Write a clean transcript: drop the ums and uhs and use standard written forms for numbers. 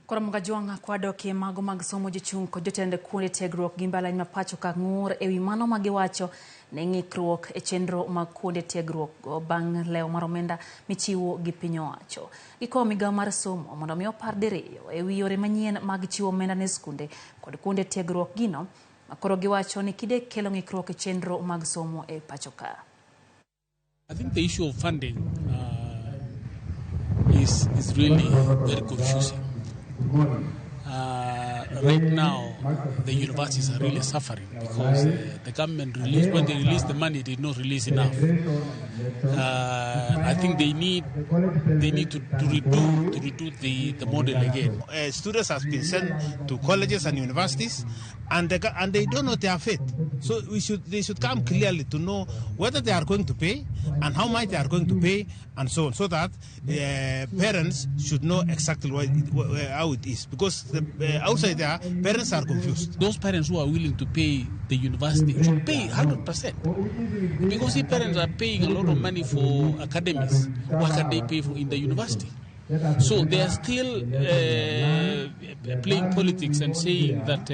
Koro Mgajwang' kwadokie mago mag somo jochung' kod jotend kuonde tiegruok gi mbalariany ma pacho ka ng'ur ewi mano ma giwacho ne ng'ikruok e chenro mag kuonde tiegruok go bang' lewo mar omenda michiwo gi piny owacho. Gikwayo migawo mar somo mondo mi opar diriyo ewi yore manyien mag chiwo omenda ne skunde kod kuonde tiegruok gino ma koro giwacho ni kide kelo ng'ikruok e chenro mag somo e pacho ka. I think the issue of funding is really very confusing. Right now, the universities are really suffering because the government released, when they released the money, they did not release enough. I think they need to redo the model again. Students has been sent to colleges and universities, and they don't know their fate. So we should they should come clearly to know whether they are going to pay and how much they are going to pay and so on, so that parents should know exactly how it is. Because outside there, parents are confused. Those parents who are willing to pay the university should pay 100%. Because if parents are paying a lot of money for academies, what can they pay for in the university? So they are still playing politics and saying that.